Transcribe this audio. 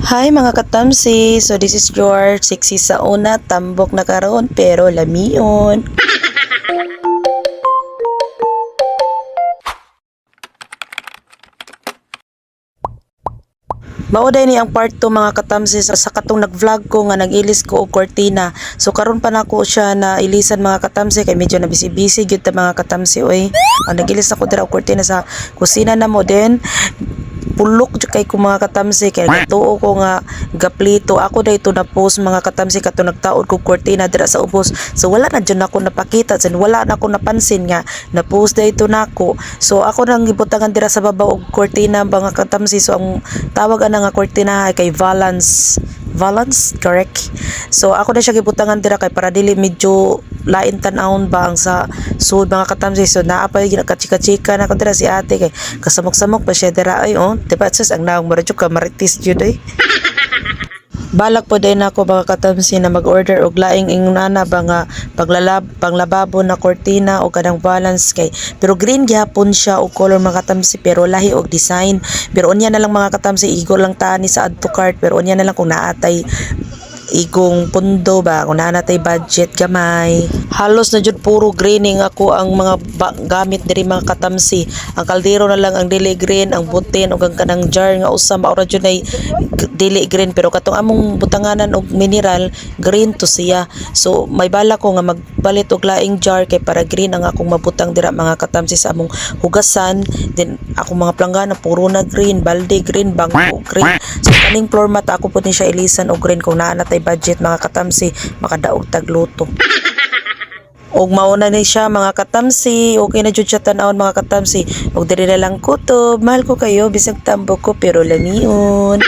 Hi, mga katamsi! So this is George, sexy sa una, tambok na karon pero lamion. Mao day ni ang part 2, mga katamsi, sa katong nag-vlog ko nga nag-ilis ko og kortina. So karon pa nako siya na ilisan, mga katamsi, kay medyo na busy-busy gyud ta, mga katamsi, oy. Ang nag-ilis ako dira og kortina sa kusina na mo din pulok jud kay ko, mga katamsi, kay gatuo ko nga gaplito ako dayto na post, mga katamsi, kato nagtaod ko kortina dira sa ubos. So wala na jud nako napakita sin wala na ako napansin nga na post dayto nako. So ako nang gibutangan dira sa babaw og kortina, mga katamsi. So ang tawag ana nga kortina ay kay valance valance, correct? So ako na siya gibutangan dira kay para dili medyo lain tan-awon ba ang sa sud, mga katamsi. So naa pa yung kachika-chika na ko dira si ate kay kasamok-samok pa siya dira ay. Oh, diba sus, ang naong mura jud ka maritis jud ay. Balak po din ako, mga katamsi, na mag-order og laing ingon ba nga paglalab panglababo na kortina o kanang balance kay pero green gyapon siya og color, mga katamsi, pero lahi og design. Pero unya na lang, mga katamsi, igo lang tani sa add to cart. Pero unya na lang kung naatay igong pundo ba, kung naa natay budget gamay. Halos na jud puro greening ako ang mga gamit diri, mga katamsi. Ang kaldero na lang ang dili green, ang butin ug ang kanang jar nga usa mao ra jud ay dili green. Pero katong among butanganan og mineral, green to siya. So may balak ko nga magpalit og laing jar kay para green ang akong mabutang dira, mga katamsi, sa among hugasan. Then akong mga planggana puro na green, balde green, bangko green. So kaning floor mat ako po ni siya ilisan og green kung naa natay budget, mga katamsi, makadaog tagluto. Og mauna ni siya, mga katamsi, okay na jud siya tan-awon, mga katamsi. Og diri na lang kutob, mahal ko kayo bisag tambok ko pero lamion.